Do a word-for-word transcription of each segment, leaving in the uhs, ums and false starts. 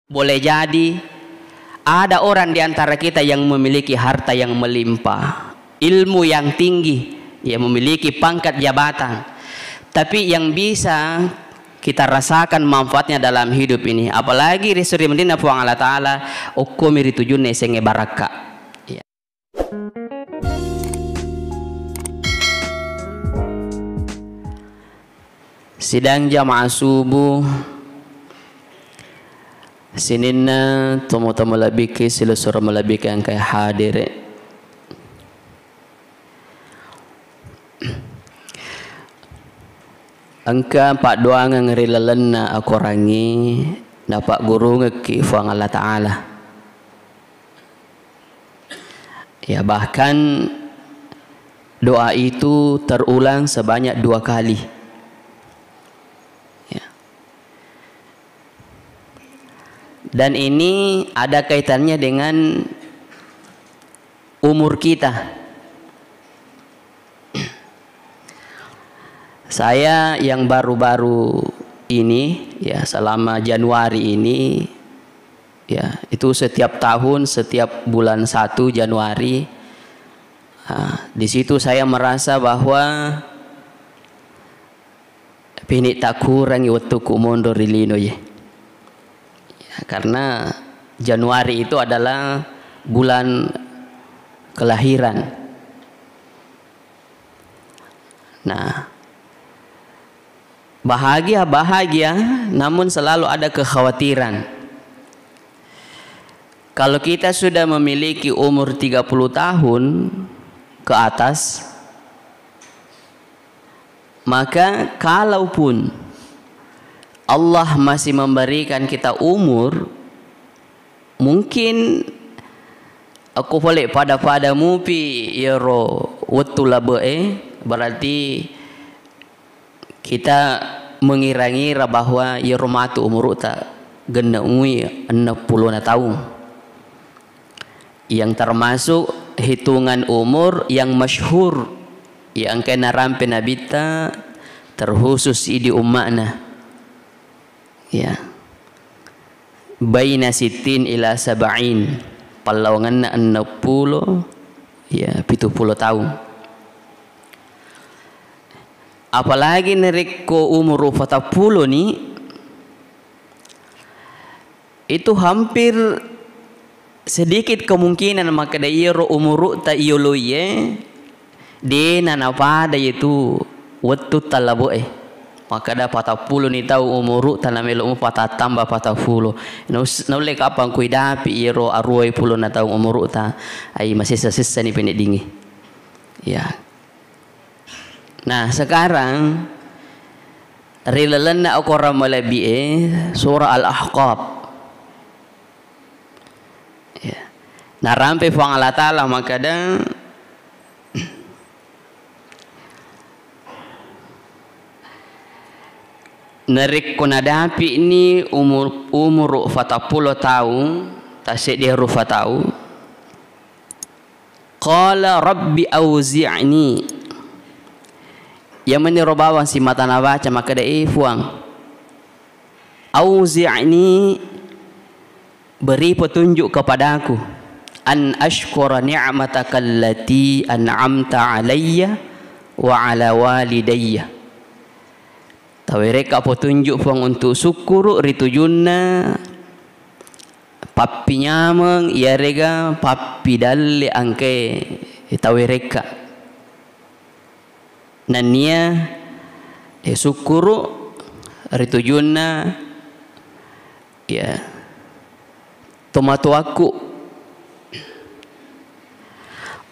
Boleh jadi ada orang di antara kita yang memiliki harta yang melimpah, ilmu yang tinggi, ya, memiliki pangkat jabatan, tapi yang bisa kita rasakan manfaatnya dalam hidup ini, apalagi ri suri mendina Puang Allah Ta'ala, okkomi ri tujunna yasengnge barakka. Ya. Sidang jamaah subuh, sininna tomatoa malebbiki, silessureng malebbiki engkae hadere. Engka paddoangeng ri lalenna akorangnge napaggurungekki Fuang Allah Ta'ala. Ya, bahkan doa itu terulang sebanyak dua kali. Ya. Dan ini ada kaitannya dengan umur kita. Saya yang baru-baru ini, ya, selama Januari ini, ya, itu setiap tahun, setiap bulan satu Januari, ah, di situ saya merasa bahwa pini takurangi wettuku monro ri lino ye. Ya, karena Januari itu adalah bulan kelahiran. Nah, bahagia, bahagia, namun selalu ada kekhawatiran. Kalau kita sudah memiliki umur tiga puluh tahun ke atas, maka kalaupun Allah masih memberikan kita umur, mungkin akko pole pada-pada mupi iyaro wettu labe'e, berarti kita mengira-ngira bahwa iyaro matu umuru'ta genne'mui enneng pulona taung, yang termasuk hitungan umur yang masyhur, yang engkae narampe Nabitta, terkhusus idi umma'na. Ya. Baina sittin ila sab'in. Pallawangenna enneng pulo, ya, pitu pulo taung. Apalagi narekko umuru patappulo ni, itu hampir sedikit kemungkinan makkeda iyaro umuru'ta iyoloiye de nanapada yetu wettu tallabo'e. Makkeda patappulo ni taung umuru'ta, namelo mupatattamba patappulo. Naus-, naulle kapang kuidapi iyaro aruwai pulona taung umuru'ta, ai masessa-sessa ni peneddingngi. Ya. Nah, sekarang ri lalenna akorang malebbi'e, surah Al-Ahqaf. Ya. Narampe Puang Allah Ta'ala makkeda, narekko nadapi'ni umur, umuru patappulo taung, tasseddi rufa taung, qala rabbi auzi'ni. Iya meniro bawang simata nabaca makkeda, "Eh, Fuang, auzi'ni, beri petunjuk kepadaku, an asykura ni'mataka allati an'amta alayya wa ala walidayya." Tawerekka petunjuk, Fuang, untuk sukkuru ri tujunna pappinyameng iyarega pappidalle engkae tawerekka. Nennia, eh, sukkuru ri tujunna, ya, tomatoakku.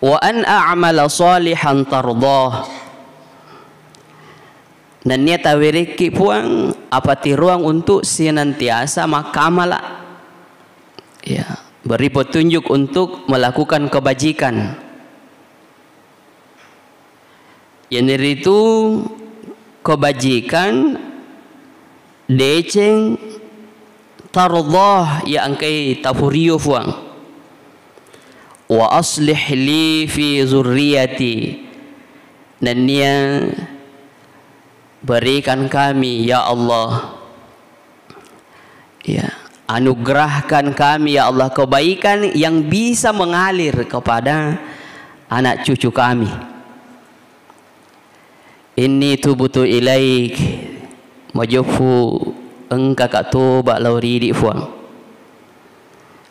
Wa an a'mala salihan tardah. Nennia tawerekki, Puang, apatiroang untuk senantiasa makkamala. Ya, beri petunjuk untuk melakukan kebajikan. Iyanaritu kebajikan deceng tardah, iya engkae tapurio, Puang. Wa aslih li fi zurriyati. Nennia berikan kami, ya Allah, ya, Anugerahkan kami, ya Allah, kebaikan yang bisa mengalir kepada anak cucu kami. Inni tubtu ilaik, majeppu engkaka toba lao ri idi, Puang.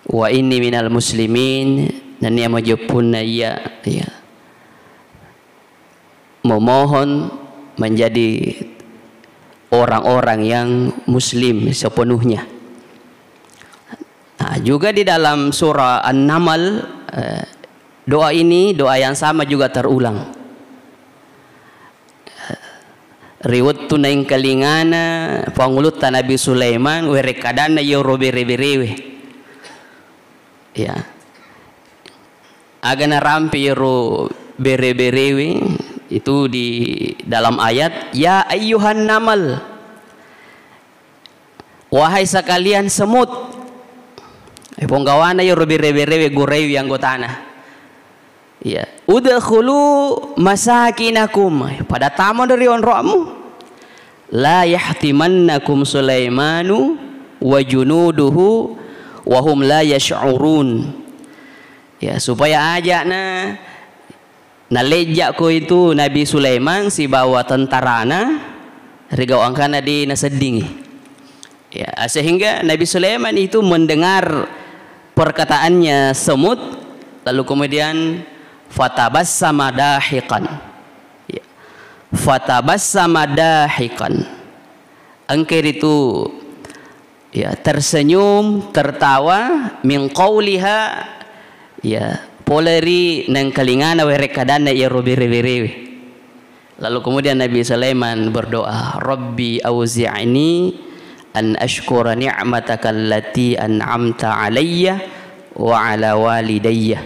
Wa inni minal muslimin, nennia majeppunna iya, iya, memohon menjadi orang-orang yang muslim sepenuhnya. Nah, juga di dalam surah An-Naml, eh, doa ini, doa yang sama juga terulang. Ri wettu naengkalingana pangulutta Nabi Sulaiman, werekkadanna iyaro bere-berewe. Ya. Aga narampe iyaro bere-berewe itu di dalam ayat, "Ya ayyuhan namal." Wahai sekalian semut. Eh, ponggawana iyaro bere-berewe guraiwi anggotana. Iya. "Udkhulu masakinakum." Pada tama ri onroammu. "La yahtimannakum Sulaimanu wa junuduhu wa hum la yash'urun." Ya, supaya aja na nalejja ko itu Nabi Sulaiman sibawa tentarana, rigau angkana di naseddingi. Ya, sehingga Nabi Sulaiman itu mendengar perkataannya semut, lalu kemudian fatabassama dahiqan. Ya. Fatabassama dahiqan. Engka ritu, ya, tersenyum, tertawa, min qauliha, ya, pole ri nengkalingana werekkadanna iyaro bere-berewe. Lalu kemudian Nabi Sulaiman berdoa, "Rabbi auzi'ni an ashkura ni'mataka allati an'amta alayya wa ala walidayya."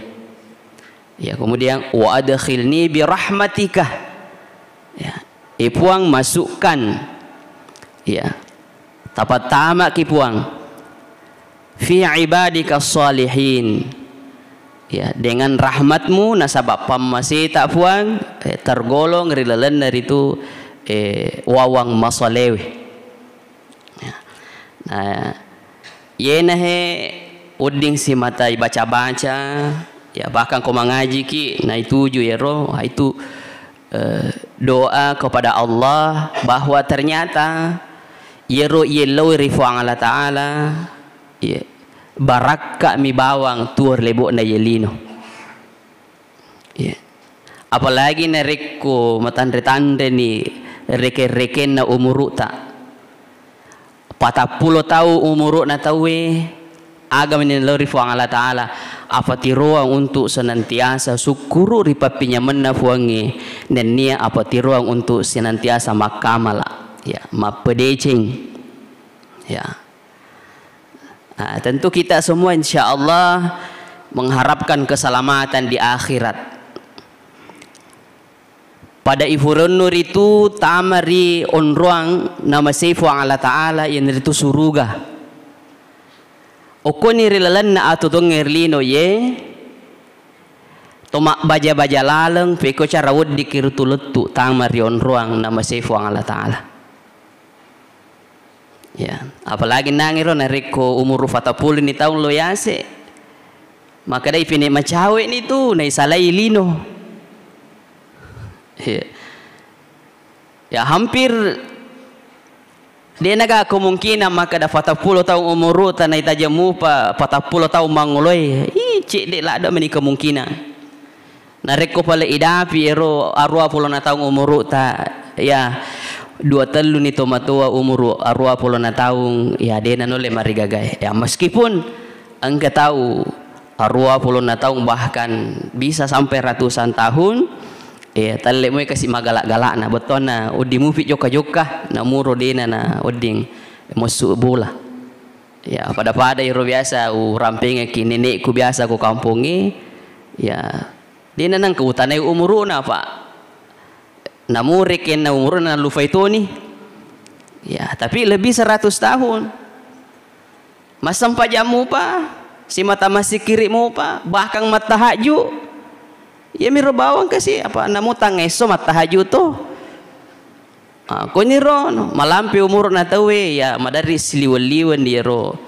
Ya, kemudian, "Wa adkhilni bi rahmatika." Ya, eh, Puang, masukkan. Ya, tapattama ki, Puang. "Fi ibadika salihin." Ya, dengan rahmatmu, nasaba pammaseta, Puang, eh, tergolong ri lalenna ritu, eh, wawang masalewe. Ya. Nah, yena he wedding simata ibaca-baca, ya, bahkan ko mangajiki, naituju ero, itu, eh, doa kepada Allah bahwa ternyata iyaro yelloi ri Puang Allah Ta'ala, ya, barakka mi bawang tuo ri lebo'na ye lino. Iya. Apalagi narekko matanre-tanreni reke-rekenna umuru'ta. Patappulo taung umuru'na tauwe, aga meni lao ri Puang Allah Ta'ala, apatiroang untuk senantiasa sukkuru ri pappinyamenna Puangnge, nennia apatiroang untuk senantiasa makkamala, ya, mappedeceng. Ya. Ah, tentu kita semua insya Allah mengharapkan keselamatan di akhirat. Pada ifurennu ritu tama ri onroang namasei Puang Allah Ta'ala, iyanaritu suruga. Okkoni ri lalenna atuo tongnge ri lino ye, to mabbaja-baja laleng, pekko cara weddikki ritu lettu tama ri onroang namasei Puang Allah Ta'ala. Ya, apalagi nangiro narekko umuru patappulo ni taung lo yase, makkedai pine macawe ni tu, naisalai lino. Ya. Ya, hampir de'naga kemungkinan makkeda patappulo taung umuru'ta naitajeng mupa patappulo taung mangoloi. Ih, cedde ladde meni kemungkinan. Narekko pale idapi ero aruwa pulona taung umuru'ta, ya, dua tellu ni tomatoa umuru aruwa pulona taung, ya, de'na nulle marigagae. Ya, meskipun engka tau aruwa pulona taung, bahkan bisa sampai ratusan tahun, ya, talle moi kasi magala-galana, bettuanna wedding mupi jokka-jokka, namuro de'na na wedding messu bola. Ya, pada-pada iro biasa urampengekki nenekku biasa ko kampongnge, ya, de'na nengka utanai umuru'na, Pak. Namure kenna umuru'na nallupai toni. Ya, tapi lebih seratus tahun. Massempajang mupa, simata massikkiri mupa, bahkan mattahajju. Iyamiro bawang kasi, apa, namutang esso mattahajju to. Ah, koniro, no, malampe umuru'na tauwe, ya, maderri siliweng-liweng di ero,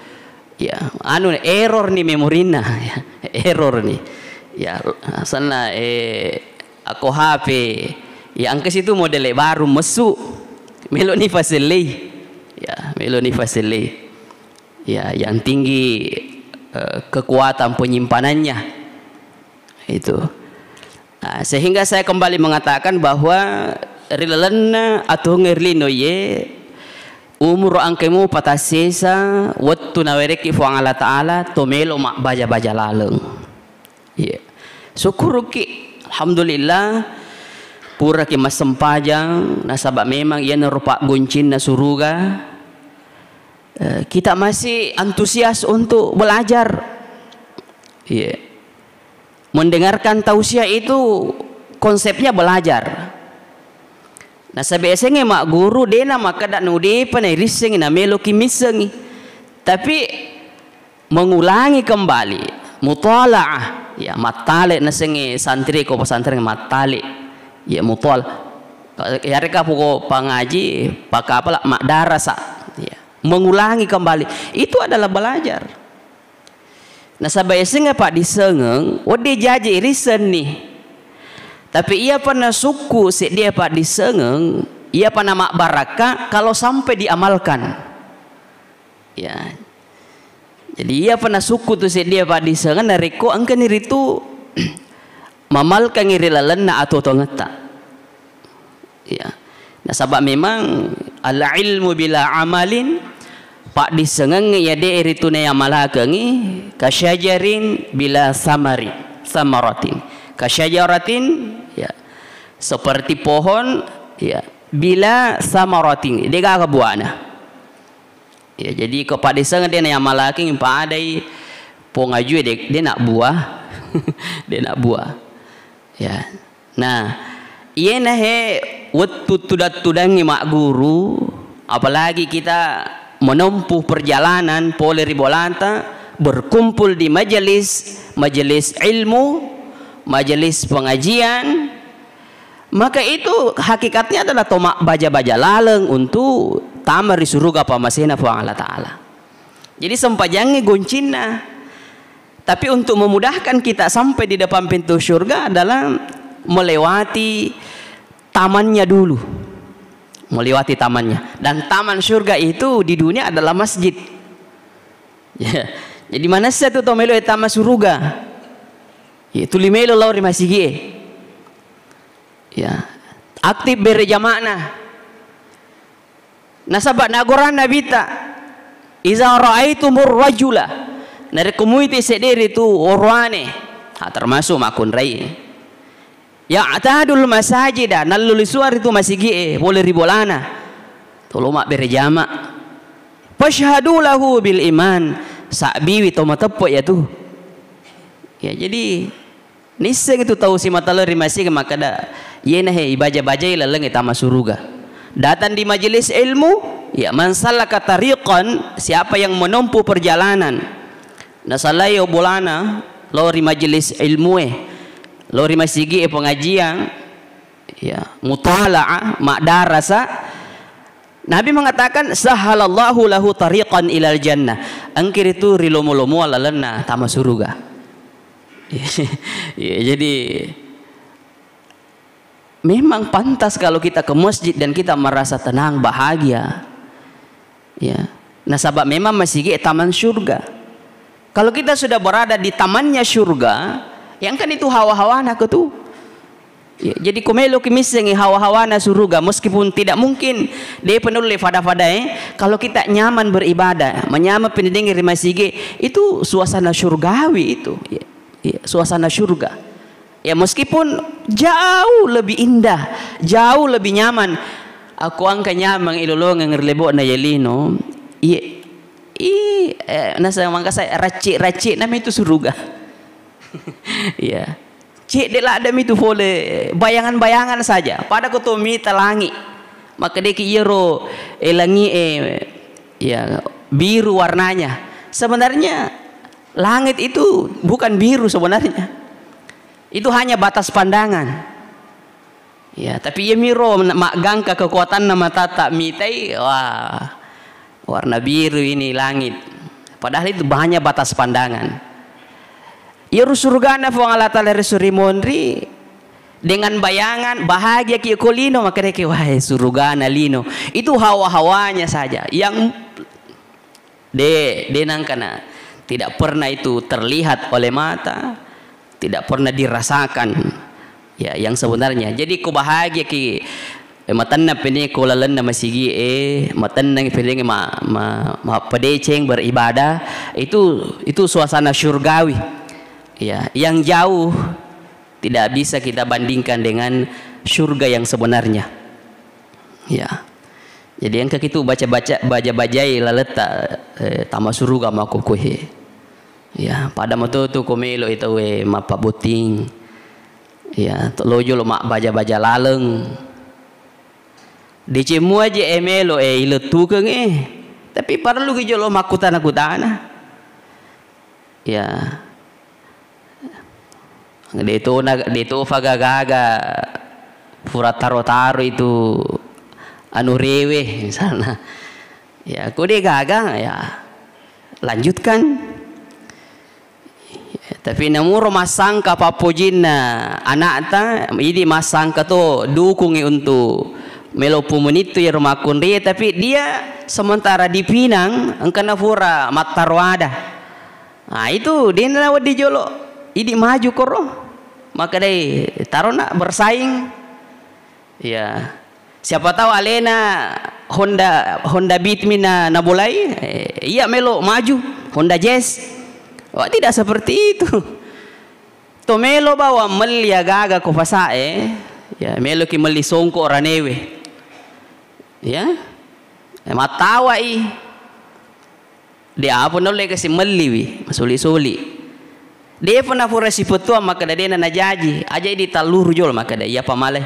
Ya, anu, error ni memorina, ya, error ni. Ya, asanna, eh, ako H P, ya, engka situ model baru messu, melo ni fasellei. Ya, melo ni fasellei. Ya, yang tinggi, eh, kekuatan penyimpanannya. Itu. Nah, sehingga saya kembali mengatakan bahwa ri lalenna atuongnge ri lino ye, umur angkemu patassesa, wettu nawerekki Fuang Allah Ta'ala, to melo mabbaja-baja laleng. Iya. Syukuruki, alhamdulillah, puraki massempajang, nasaba memang iyanaro paggoncinna suruga. Eh, kita masih antusias untuk belajar. Iya. Mendengarkan tausiah itu konsepnya belajar. Nasaba yasengnge magguru, dena makkeda nudepa nairissengngi, nameloki missengngi. Tapi mengulangi kembali, mutalaah, ya, mattale nasengnge santri ko pesantren mattale. Ya, mutal-, yareka poko pangaji, pakapala maddarasa. Ya. Mengulangi kembali. Itu adalah belajar. Nasaba yasengnge paddissengeng, wedding jaji irissenni. Tapi iyapa nasukku seddie paddissengeng, iyapa namabbarakka kalau sampai diamalkan. Ya. Jadi iyapa nasukku tu seddie paddissengeng, narekko engkani ritu mamalkangngi ri lalenna atuo-tuongetta. Ya. Nasaba memang al-ilmu bila amalin, paddissengengnge iya de ritu naamalakengngi, kasyajarin bila samari, samaratin. Kasyajaratin, ya, seperti pohon, ya, bila samaratin, degaga buana. Ya, jadi ko paddissengeng de naamalakengngi padai pongajue de, de nabbuah, de nabbuah. Ya. Nah, iyena he wettu tudang-tudangngi magguru, apalagi kita menempuh perjalanan pole ri bolata, berkumpul di majelis, majelis ilmu, majelis pengajian, maka itu hakikatnya adalah to mabbaja-baja laleng untuk tama ri suruga pamasena Puang Allah Ta'ala. Jadi sempajangnge goncinna. Tapi untuk memudahkan kita sampai di depan pintu surga adalah melewati tamannya dulu. Melewati tamannya. Dan taman surga itu di dunia adalah masjid. Ya. Jadi manessa tu to melo tama suruga. Ya, tuli melo lao ri masigie. Ya. Aktif bere jama'na. Nasaba nagorang Nabitta, "Iza ra'aitumur rajula," narekko muiti sedde ritu oroane, ha, termasuk makkunrai. "Ya'tadul masajida," nallulisuang ritu masigie, pole ri bolana. Tolo mabbere jama. "Fashhadu lahu bil iman," sabbiwi to mateppe iyatu. Ya, jadi nisseng itu tau simata lao ri masigi makkeda, iyena he ibaja-bajai lalengnge tama suruga. Datang di majelis ilmu, ya, "Man salaka tariqan," siapa yang menempuh perjalanan, nasalai bolana lao ri majelis ilmue, lao ri masigie pengajian, ya, mutalaah, maddarasa, Nabi mengatakan, "Sahhalallahu lahu tariqan ilal jannah." Engkiri tu rilomo-lomoa lalenna tama suruga. Ya, jadi memang pantas kalau kita ke masjid dan kita merasa tenang, bahagia. Ya. Nasaba memang masigi taman surga. Kalau kita sudah berada di tamannya surga, yang kan itu hawa-hawana ke tu. Ya, jadi ko meloki missengi hawa-hawana suruga, meskipun tidak mungkin, depa nulle fada-fada, eh. Kalau kita nyaman beribadah, menyaman pendidikan ri masigi, itu suasana surgawi itu. Ya, ya, suasana surga. Ya, meskipun jauh lebih indah, jauh lebih nyaman. Aku angka nyameng ilolongeng ri lebo'na yelino. Iya, i, eh, nasa mangkasa racci-racci nami itu suruga. Iya. Cedde ladde mi tu fole, bayangan-bayangan saja. Pada ko to mita langi. Makkedeki iyaro, eh, langi, eh, ya, biru warnanya. Sebenarnya langit itu bukan biru sebenarnya. Itu hanya batas pandangan. Ya, tapi iya miro na-, maggangka kekuatanna matatta mitai, wah, warna biru ini langit. Padahal itu hanya batas pandangan. Iyaro surugana Puang Allah Ta'ala ri suri monri dengan bayangan bahagia ki ko lino, makkedaki, "Wah, surugana lino." Itu hawa-hawanya saja. Yang de, de nangkana tidak pernah itu terlihat oleh mata, tidak pernah dirasakan, ya, yang sebenarnya. Jadi, ko bahagia ki, eh, matenna pene ko lalenna masigi e, matenna pene ma, ma, ma pedeceng beribadah, itu, itu suasana syurgawi. Ya, yang jauh tidak bisa kita bandingkan dengan syurga yang sebenarnya. Ya. Jadi engka kitu baca-baca, baja-bajai laletta, eh, tama suruga makkukuhe. Ya, pada matotu ko melo i tauwe mappabotting. Ya, to lo jolo mabbaja-baja laleng. Deceng mua je e melo e ilettukeng e. Tapi parellu ki jolo makkutana-kutana. Ya. De to na, de to fa gaga pura taro-taro itu anu rewe misalna. Ya, ko de gaga, ya, lanjutkan. Tapi namuro massangka pappojinna anakta, idi massangka to dukungi untuk melo pumunittu iyaro makkunrie, tapi dia sementara dipinang engkana pura mattaro ada. Nah, itu dena wedding jolo. Idi maju koro. Makkedai, "Tarona bersaing." Ya. Siapa tahu alena Honda, Honda Beat mi na, nabolai, eh, iya melo maju, Honda Jazz. Wah, tidak seperti itu. To melo bawang melli aga-aga ko pasae, ya, melo ki melli songko ranewe. Ya. Eh, mattawai. De apa naulle kasi melliwi, masuli-suli. Depa napura sipettuang makkeda dena najaji, aja idi talluru jolo makkeda iya pamale.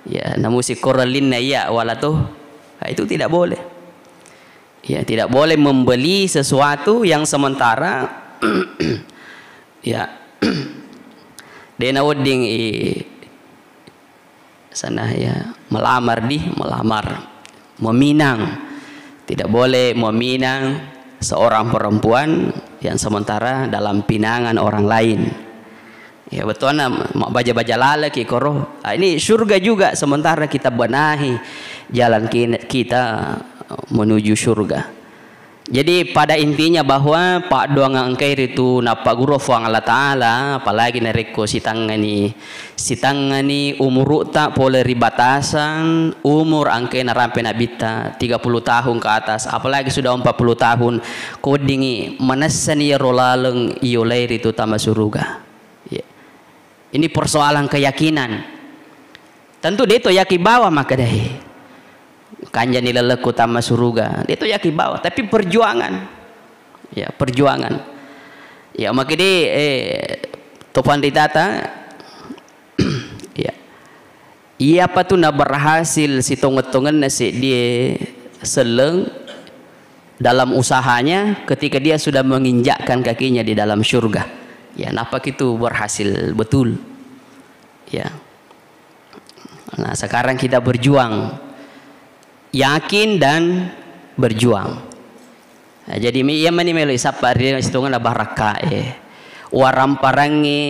Ya, namusi korellinna iya wala to. Ah, itu tidak boleh. Ya, tidak boleh membeli sesuatu yang sementara ya dena wedding i sana ya, melamar di, melamar. Meminang. Tidak boleh meminang seorang perempuan yang sementara dalam pinangan orang lain. Ya, bettuanna mabbaja-baja laleng ki koro. Ah, ini surga juga sementara kita benahi jalan ki-, kita menuju surga. Jadi, pada intinya bahwa paddoangeng engkai ritu nappaguru Fuang Allah Ta'ala, apalagi narekko sitangngani, sitangngani umuru'ta pole ri batasan umur engkai narampe Nabitta, tiga puluh tahun ke atas, apalagi sudah empat puluh tahun, ko weddingngi manessani iyaro laleng iyolai ritu tama suruga. Iya. Ini persoalan keyakinan. Tentu de to yakin bawang makkedae. Kanjani lellekku tama suruga. De to yakin bawang, tapi perjuangan. Ya, perjuangan. Ya, makkedai, eh, to panritata, ya. Iyapa tu naberhasil sitongeng-tongenna seddie selleng dalam usahanya ketika dia sudah menginjakkan kakinya di dalam surga. Ya, napaki tu berhasil betul. Ya. Nah, sekarang kita berjuang. Yakin dan berjuang. Nah, jadi mi-, iya mani melo isappa ri sitongeng barakkae. Waramparangnge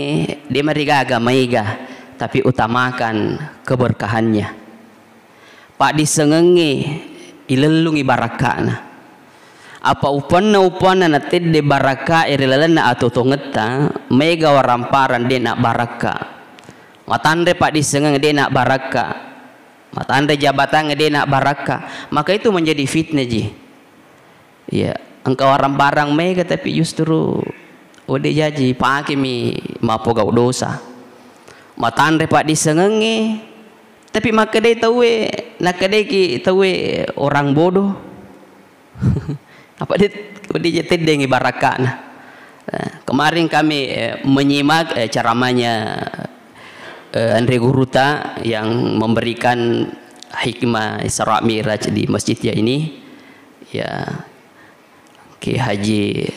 de marigaga maega, tapi utamakan keberkahannya. Paddissengengnge ilellungi barakka'na. Apa upanna-upanna natedde barakka'e ri lalenna atotongetta, maega waramparang de nabbarakka. Matanre paddissengeng de nabbarakka. Matanre jabatang de nabbarakka. Maka itu menjadi fitnah ji. Iya, engka waramparang maega tapi justru wedding jaji pakemi mappogau dosa. Matanre paddissengengnge, tapi makkedai tauwe, nakkedaiki tauwe orang bodoh. Apa de-, wedding je teddengi barakka'na. Nah, kemarin kami, eh, menyimak, eh, ceramahnya, eh, Andre Guruta yang memberikan hikmah Isra Mi'raj di masjid ya ini. Ya, Kiai Haji,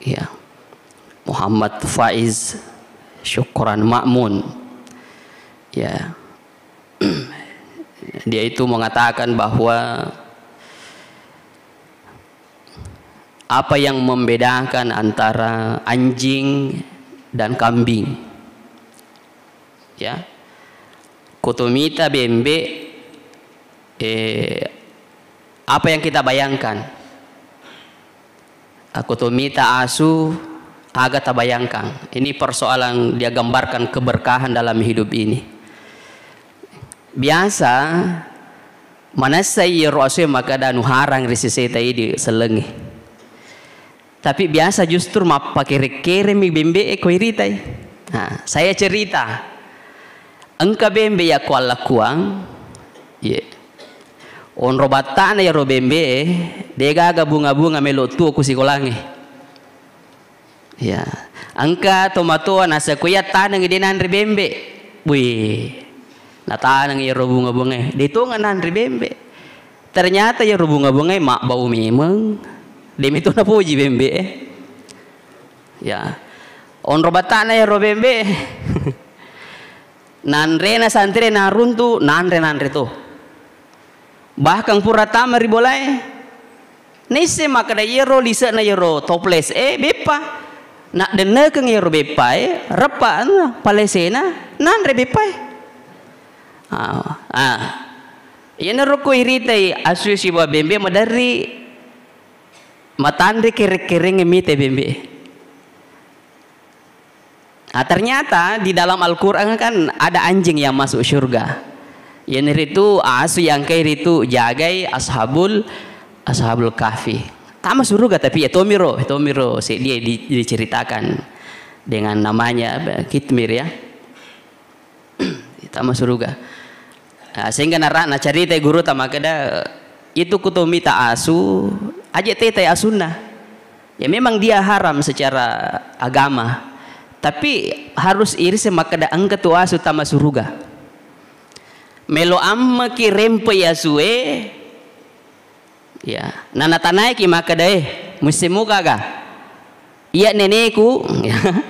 ya, Muhammad Faiz Syukran Ma'mun. Ya. Dia itu mengatakan bahwa Apa yang membedakan antara anjing dan kambing? Ya. Kotomita bembe, eh, apa yang kita bayangkan? Kotomita asu, aga tabayangkan? Ini persoalan dia gambarkan keberkahan dalam hidup ini. Biasa, manessai iyaro asue makkeda anu harang ri seseta idi sellengnge. Tapi biasa justru mappakere-keremi bembe e ko iritai. Nah, saya cerita. Engka bembe yakko allakkuang, ye. Onro battana iyaro bembe e, degaga bunga-bunga melo tuo ku sikolangnge. Ya, engka tomatoa nasaba ko iya tanengngi de nanre bembe. Wih, nataneng iyaro bunga-bungae, de tonga nanre bembe. Ternyata iyaro bunga-bungae mabbau memeng. De meto napoji bembe e. Ya. Onro battana iyaro bembe. Nanrena santre naruntu, nanre-nanre to. Bahkan pura tama ri bolae, naisseng makkeda iyaro lise'na iyaro toples e beppa. Naddennekeng iyaro beppa e, reppa anu, palesena, nanre beppa e. Ah, ah. Iyanaro ko iritai asue sibawa bembe maderri matanre kere-kerengnge mita bembe e. Nah, ternyata di dalam Al-Quran kan ada anjing yang masuk surga. Iyanaritu asu yang kai ritu jagai ashabul, ashabul kahfi. Tama suruga tapi ya tomiro, tomiro seddie di-, diceritakan dengan namanya, eh, Kitmir ya. Tama suruga. Ah, sehingga nara-, nacaritai guru tamakkeda, itu kutomita asu, aje tetai asunna. Ya memang dia haram secara agama. Tapi harus iriseng makkeda engka tu asu tama suruga. Melo ammeki rempei asue, ya, nanatanaiki makkeda, "Eh, muissemmu gaga? Iya neneku,"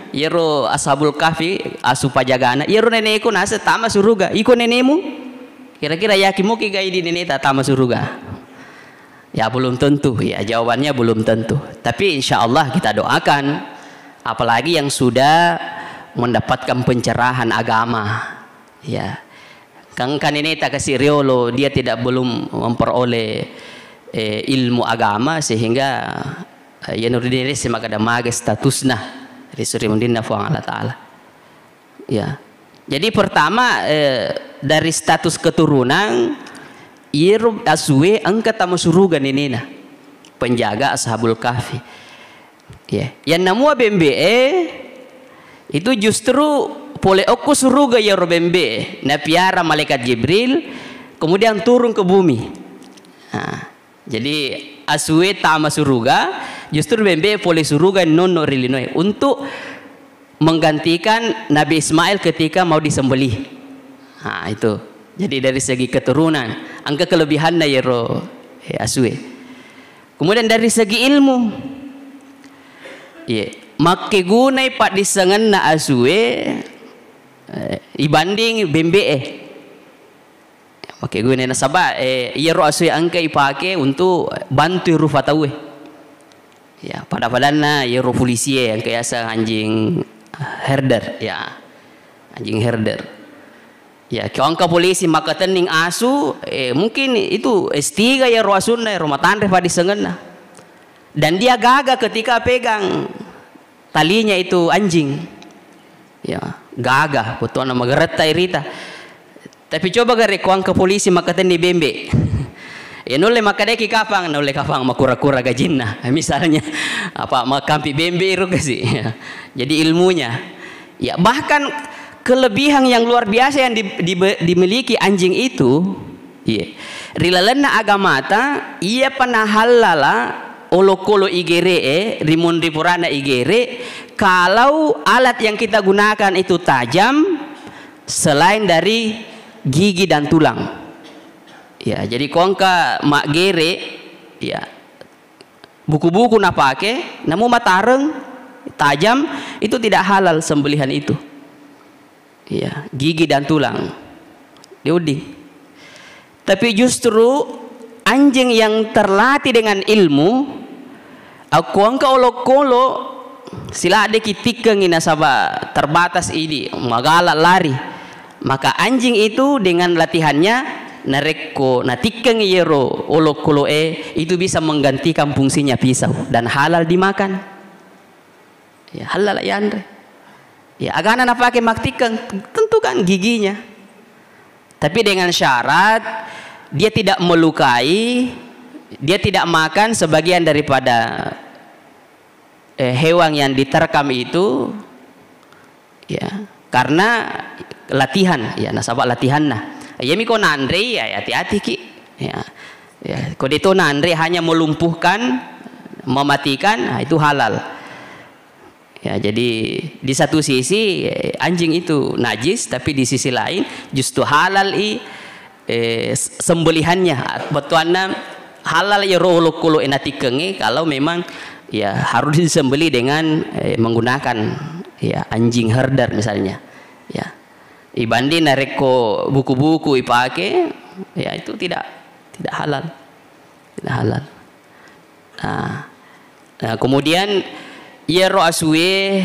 iyaro Ashabul Kahfi, asu pajagana, "Iyaro neneku naseng tama suruga. Iko nenemu? Kira-kira yakin muki ga idi neneta tama suruga?" Ya, belum tentu. Ya, jawabannya belum tentu. Tapi insya Allah kita doakan, apalagi yang sudah mendapatkan pencerahan agama. Ya. Kan, kan ini tak kasih riolo, dia tidak, belum memperoleh, eh, ilmu agama sehingga, eh, ya nurdin ini semaga ada mage statusna ri suri mundinna Fuang Allah Ta'ala. Ya. Jadi pertama, eh, dari status keturunan, iyaro asue engka tama suruga nenena, penjaga Ashabul Kahfi. Ya. Yang namua bembe e, itu justru pole okko suruga iyaro bembe e, napiara malaikat Jibril, kemudian turun ke bumi. Nah, jadi asue tama suruga, justru bembe e pole suruga nonno ri linoe untuk menggantikan Nabi Ismail ketika mau disembelih. Nah, itu. Jadi dari segi keturunan, engka kelebihanna iyaro, eh, asue. Kemudian dari segi ilmu, iya, makkegunai paddissengenna asue, eh, ibanding bembe e. Makkegunai nasaba, eh, iyaro asue engka ipake untuk bantui rufa tauwe. Ya, pada-padanna iyaro polisi e engka yaseng anjing herder, ya. Anjing herder. Ya, ko engka polisi makkatenning asu, eh, mungkin itu S tiga iyaro asunna, iyaro matanre paddissengenna. Dan dia gaga ketika pegang talinya itu anjing. Ya, gaga, butuhna mageretta irita. Tapi coba gare ko engka polisi makkatenni bembe. Ya, nulle makkedaki kapang, nulle kapang makura-kura gajinna. Misalnya, apa, makampi bembe iro kasi. Ya. Jadi ilmunya. Ya, bahkan kelebihan yang luar biasa yang di-, di-, dimiliki anjing itu, iya. Ri lalenna agamata, iyapa nahallala olokolo igere'e, ri munri purana igere, kalau alat yang kita gunakan itu tajam, selain dari gigi dan tulang. Ya, jadi ko engka maggere, ya, buku-buku napake, namu matareng, tajam, itu tidak halal sembelihan itu. Ya, gigi dan tulang. Diudding. Tapi justru anjing yang terlatih dengan ilmu, Akko engka olokolo, siladdeki tikkengi nasaba terbatas idi, magala lari. Maka anjing itu dengan latihannya, narekko natikkengi yero olokoloe, itu bisa menggantikan fungsinya pisau dan halal dimakan. Ya, halal yanre. Ya, agana napake maktikkeng, tentu kan giginya. Tapi dengan syarat dia tidak melukai, dia tidak makan sebagian daripada, eh, hewan yang diterkam itu, ya, karena latihan, ya, nasaba latihanna. Iyami ko nanrei, ya, hati-hati ki. Ya. Ya, ko deto nanre hanya melumpuhkan, mematikan, nah, itu halal. Ya, jadi di satu sisi, eh, anjing itu najis, tapi di sisi lain justru halal i, eh, s-, sembelihannya. Bettuanna halal iyaro olokolo e natikkengnge kalau memang, ya, harus disembeli dengan, eh, menggunakan, ya, anjing herder misalnya. Ya. Ibanding narekko buku-buku ipake, ya, itu tidak, tidak halal. Tidak halal. Nah, nah, kemudian iyaro asue,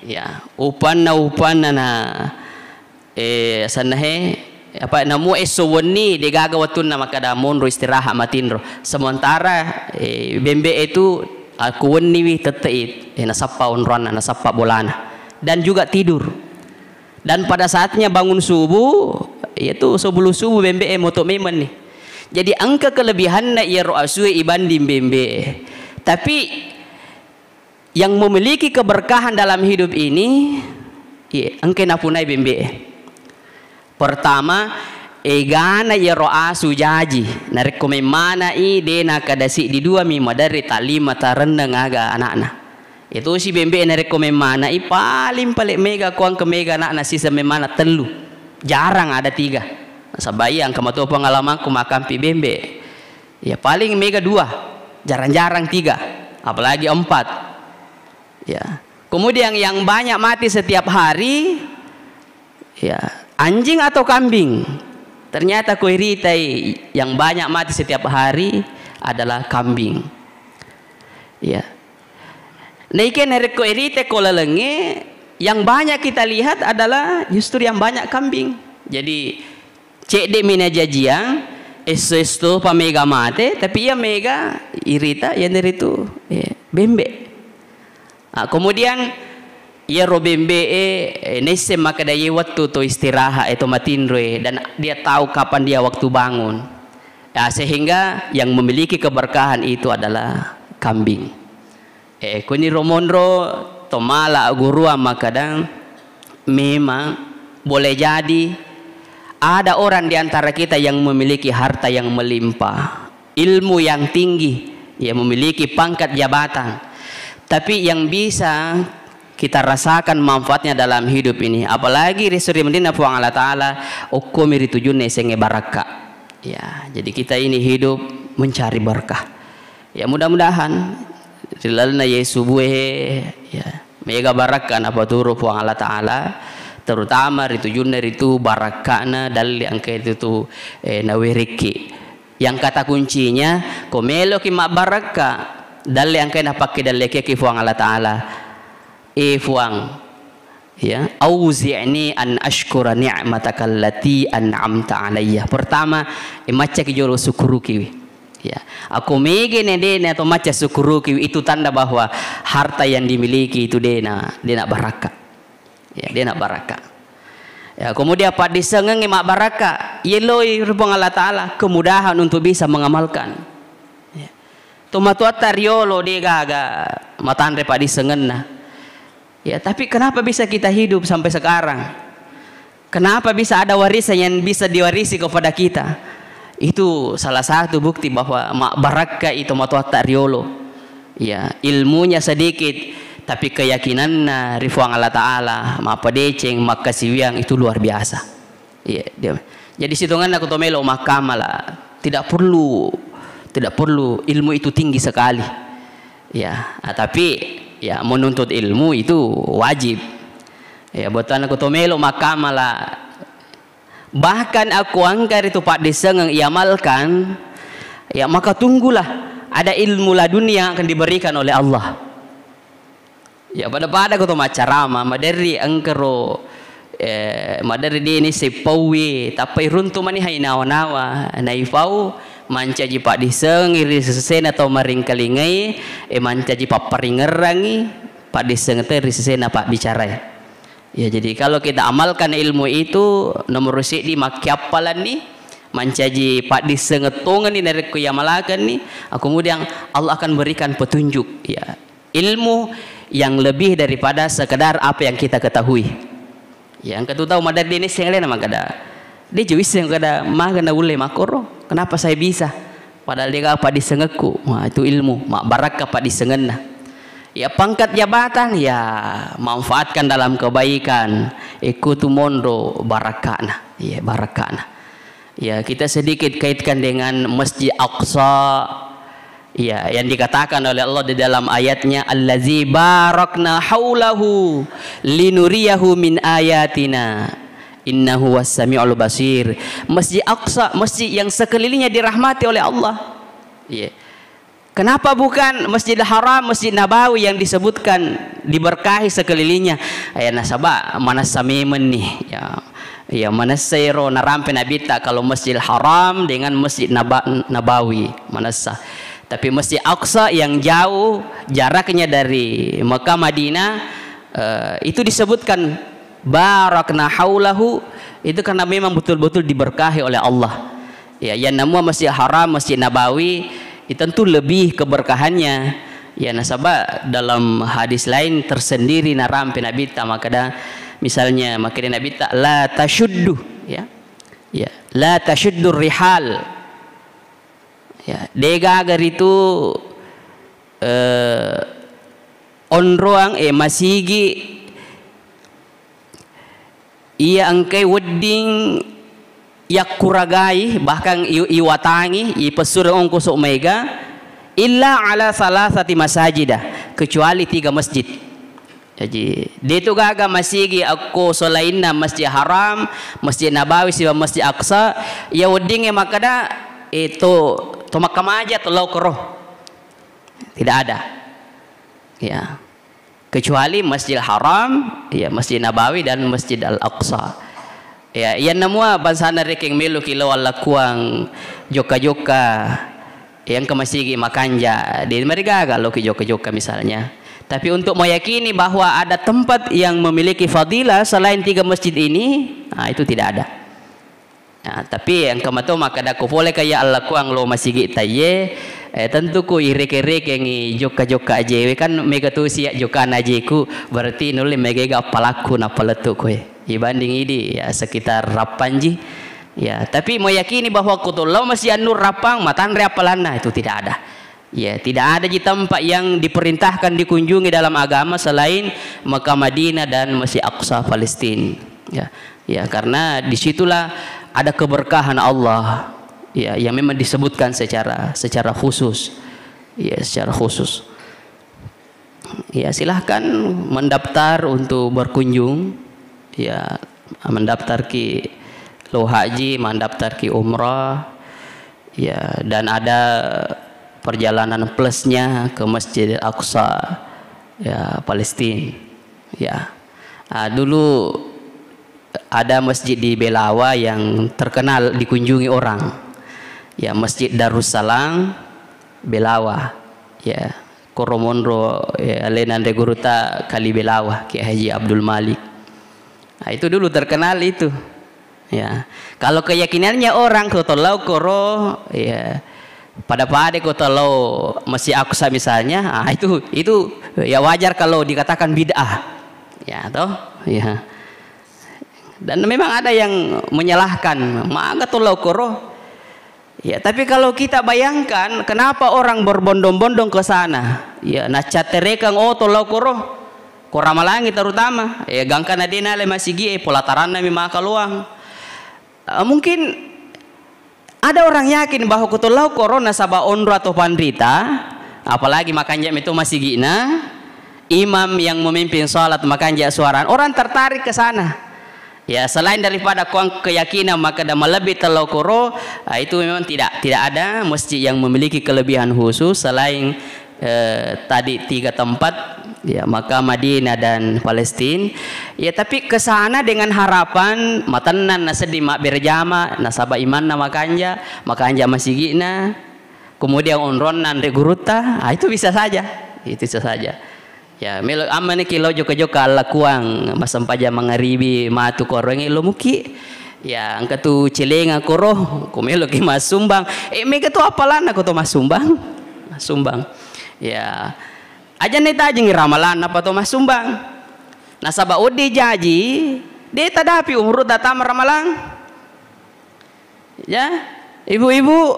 ya, upanna, upanna na, eh, sannahe, apa, namu esso wenni degaga wettunna makkada monro istirahat matinro. Sementara, eh, bembe itu, aku wenniwi tette i, eh, nasappa onroanna, nasappa bolana. Dan juga tidur. Dan pada saatnya bangun subuh, yaitu sebelum subuh bembe e moto memang nih. Jadi engka kelebihanna iyaro asue ibanding bembe e. Tapi yang memiliki keberkahan dalam hidup ini, iya, engka napunai bembe e. Pertama, egana iyaro asu jaji. Narekko memmana i, de nakada siddi dua mi, maderri talima tarenneng aga anakna. Iyatosi bembe e narekko memmana i, paling pale mega ko engka mega anakna siseng memmana tellu. Jarang ada tiga. Nasaba iya engka mato pengalamangku makkampi bembe. Ya, paling mega dua, jarang-jarang tiga, apalagi empat. Ya. Kemudian yang banyak mati setiap hari, ya, anjing atau kambing? Ternyata ko iritai yang banyak mati setiap hari adalah kambing. Ya. Naike narekko irite ko lalengnge, yang banyak kita lihat adalah justru yang banyak kambing. Jadi, cedde mi najajiang, esso-esso pa mega mate, tapi iya mega irita, iyanaritu, eh, bembe. Ah, kemudian, iyaro bembe e, eh, naisseng makkeda iye wettu to istirahat e, to matinro e, dan dia tahu kapan dia waktu bangun. Ya, sehingga yang memiliki keberkahan itu adalah kambing. Eh, kuniro monro to mala agguruang makkeda, memang boleh jadi ada orang di antara kita yang memiliki harta yang melimpah, ilmu yang tinggi, ya, memiliki pangkat jabatan. Tapi yang bisa kita rasakan manfaatnya dalam hidup ini, apalagi ri suri mendina Puang Allah Ta'ala, okkomi ri tujunna isengnge barakka. Ya, jadi kita ini hidup mencari berkah. Ya, mudah-mudahan ri lalenna Yesu bue, ya, mega barakka napaturu Puang Allah Ta'ala, terutama ri tujunna ritu barakkana dalle engka itu tu, eh, nawerekki. Yang kata kuncinya, ko meloki mabbarakka, dalle engka napakkedallekiaki Puang Allah Ta'ala. Eh, Puang, ya, "Auzi'ni an ashkura ni'mataka allati an'amta alayya." Pertama, eh, maccaki jolo sukkurukiwi. Ya, akko mega ne de na to macca sukkurukiwi, itu tanda bahwa harta yang dimiliki itu de na, de na barakka. Ya, de na barakka. Ya, kemudian paddissengengngi mabbarakka, yeloi ri Puang Allah Ta'ala kemudahan untuk bisa mengamalkan. Ya. Tomatoatta riolo de gaga matanre paddissengenna. Ya, tapi kenapa bisa kita hidup sampai sekarang? Kenapa bisa ada warisan yang bisa diwarisi kepada kita? Itu salah satu bukti bahwa ma-, barakka itu matoatta riolo. Ya, ilmunya sedikit, tapi keyakinanna ri Puang Allah Ta'ala, mappadeceng, makkasiwiang itu luar biasa. Iya, dia. Jadi sitonganna ko to melo makkamala, tidak perlu, tidak perlu ilmu itu tinggi sekali. Ya, ah, tapi ya menuntut ilmu itu wajib. Ya, buat anak to melo makkamala. Bahkan aku angka ritu paddissengeng iamalkan, ya maka tunggulah ada ilmu laduni yang akan diberikan oleh Allah. Ya, pada-pada ko to maccarama, maderri engkero, eh, maderri dini sipauwi, tappa iruntu mani hai nawa-nawa, naifau mancaji paddisseng ri sesena tau maringkalingai, eh, mancaji papparingerrangi paddisseng te ri sesena pabbicarai. Ya, jadi kalau kita amalkan ilmu itu, nomor seddi makkiappalanni, mancaji paddisseng tongenni narekko iamalakenni, kemudian Allah akan berikan petunjuk. Ya, ilmu yang lebih daripada sekedar apa yang kita ketahui. Ya, engka tu tau maderri nisseng alena makkeda, "De' je wisseng kada maga naulle makkoro, kenapa saya bisa? Padahal de' gaga paddissengekku." Wah, itu ilmu, mabbarakka paddissengenna. Ya, pangkat jabatan, ya, manfaatkan dalam kebaikan. Ikku tu monro barakkana. Iya, barakkana. Ya, kita sedikit kaitkan dengan Masjid Aqsa. Ya, yang dikatakan oleh Allah di dalam ayatnya, "Allazi barakna haulahu linuriyahu min ayatina. Innahu huwas samiul basir." Masjid Aqsa, masjid yang sekelilingnya dirahmati oleh Allah. Iya. Kenapa bukan Masjidil Haram, Masjid Nabawi yang disebutkan diberkahi sekelilingnya? Ya, nasaba manessa memenni. Ya. Ya, manessa ero narampe Nabitta kalau Masjidil Haram dengan Masjid Naba-, Nabawi, manessa. Tapi Masjid Aqsa yang jauh jaraknya dari Mekah Madinah, eh, itu disebutkan barakna haulahu, itu karena memang betul-betul diberkahi oleh Allah. Ya, yang namua Masjid Haram, Masjid Nabawi, ya tentu lebih keberkahannya. Ya, nasaba dalam hadis lain tersendiri narampe Nabitta makkeda, misalnya makkeda Nabitta, "La tasyuddu," ya. Ya, "La tasyuddur rihal." Ya, de' gaga ritu, eh, onroang, eh, masigi iya engkai wedding yakkuragai, bahkan i-, iwatangi, ipessureng ongkoso maega, illa ala salasati masajida, kecuali tiga masjid. Jaji, de' tu gaga masigi akko selainna Masjid Haram, Masjid Nabawi, sibawa Masjid Aqsa, iya weddingnge makkeda, eh, to, to Makkah maja to lao koro. Tidak ada. Ya. Kecuali Masjidil Haram, ya, Masjid Nabawi dan Masjid Al-Aqsa. Ya, iyanna mua bangsana rekeng meloki lao allakuang jokka-jokka, ya, engka masigi makanja, de' marigaga loki jokka-jokka misalnya. Tapi untuk meyakini bahwa ada tempat yang memiliki fadilah selain tiga masjid ini, nah, itu tidak ada. Nah, tapi engka mato makkeda ko pole kaya allakuang lo masigi taiye, eh, tentu ko ireke-rekengi jokka-jokka ajewe, kan mega tu sia jokkana ajeku, berarti nulle mega ega appalakku nappa lettu koe. Ibanding idi, ya, sekitar Rappanji. Ya, tapi meyakini bahwa ko to lao Masjid An-Nur Rappang, matanre appalanna, itu tidak ada. Ya, tidak ada ji tempat yang diperintahkan dikunjungi dalam agama selain Mekah Madinah dan Masjid Aqsa Palestina. Ya, ya, karena disitulah ada keberkahan Allah. Ya, yang memang disebutkan secara, secara khusus. Ya, secara khusus. Ya, silahkan mendaftar untuk berkunjung. Ya, mendaftar ki lo haji, mendaftar ki umrah. Ya, dan ada perjalanan plusnya ke Masjid Aqsa, ya, Palestina. Ya. Ah, dulu ada masjid di Belawa yang terkenal dikunjungi orang. Ya, Masjid Darussalam Belawa. Ya, koro monro, ya, alena anre guruta Kali Belawa, Kiai Haji Abdul Malik. Nah, itu dulu terkenal itu. Ya. Kalau keyakinannya orang ko to lao koro, ya, pada-pada ko to lao Masjid Aqsa misalnya, ah, itu, itu ya wajar kalau dikatakan bid'ah. Ya, toh? Ya. Dan memang ada yang menyalahkan, maga to lao koro. Ya, tapi kalau kita bayangkan, kenapa orang berbondong-bondong ke sana? Ya, naccatterekeng oto lao koro, ko Ramalangi terutama. Ya, gangkana de' nale masigi e, pelataranna mi maka loang. Eh, mungkin ada orang yakin bahwa ko to lao koro nasaba onro atau panrita, apalagi makanja' meto masigina, imam yang memimpin salat makanja' suara, orang tertarik ke sana. Ya, selain daripada kuang keyakinan makkeda malebbi tello koro, ah, itu memang tidak, tidak ada masjid yang memiliki kelebihan khusus selain, eh, tadi tiga tempat, ya, Makkah, Madinah, dan Palestina. Ya, tapi ke sana dengan harapan matennan nasedding mabbere jama, nasaba imanna makanja, makanja masigi'na, kemudian onronna anre gurutta, ah, itu bisa saja. Itu bisa saja. Ya, melo ammaniki lo jokka-jokka allakuang, massempajang mangaribi, matu koroengnge lo muki. Ya, engka tu celenga koro, ko meloki massumbang. Eh, mega tu appalanna ko to massumbang. Massumbang. Ya. Aja netajengi ramalang napa to massumbang. Nasaba oddi jaji, de tadapi umuru datama ramalang. Ya, ibu-ibu,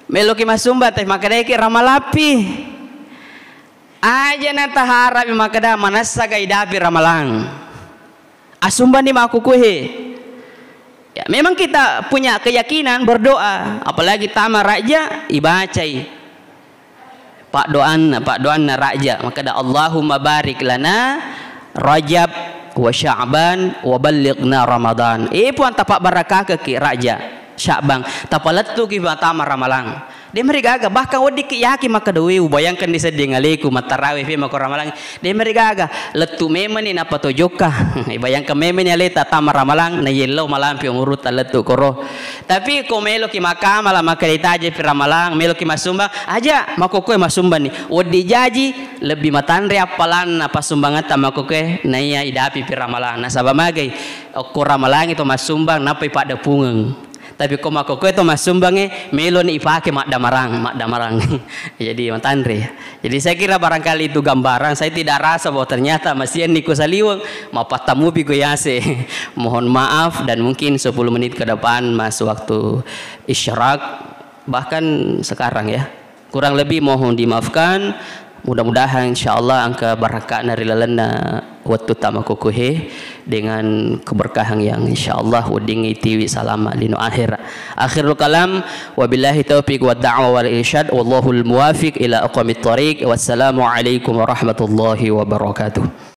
meloki massumbang, tapi makkedaki ramalappi. Aja na taharap makkeda manessa ga idapi ramalang. Asumbani makkukue. Ya, memang kita punya keyakinan berdoa, apalagi tama raja ibacai. Paddoanna, paddoanna raja, makkeda, "Allahumma barik lana Rajab wa Sya'ban wa ballighna Ramadan." Eh, Puang, tapabbarakakeki Raja, Sya'ban, tapalettuki matama ramalang. De merigaga, bahkan weddikki yaki makkeda, "We, ubayangkan di sedding aleku mattarawe fe mako ramalang." De merigaga, lettu memeni nappa to jokka. Bayangkan memeni aleta tama ramalang, na yello malampi umurutta lettu koro. Tapi ko meloki makkamala, makkeda itajepi ramalang, meloki massumbang, aja makkokkoe massumbangni. Wedding jaji, lebbi matanre appalanna passumbangetta makkokkoe, naiya idapipi ramalang. Nasaba magai, okko ramalangi to massumbang, nappai paddepungeng. Tapi ko makkokkoe to massumbangnge, meloni ipake maddamarang, maddamarang. Jadi matanre. Jadi, saya kira barangkali itu gambaran, saya tidak rasa bahwa ternyata masienni ku saliweng, mappattamupi ku yase. Mohon maaf, dan mungkin sepuluh menit ke depan masuk waktu isyraq, bahkan sekarang, ya. Kurang lebih mohon dimaafkan. Mudah-mudahan insyaallah engka barakatna ri lalenna wettu tama kukuhe dengan keberkahan yang insyaallah weddingngi tiwi salama lino akhir. Akhirul kalam, wabillahi taufiq wad da'wa wal irsyad, wallahul muwafiq ila aqwamit thariq. Wassalamualaikum warahmatullahi wabarakatuh.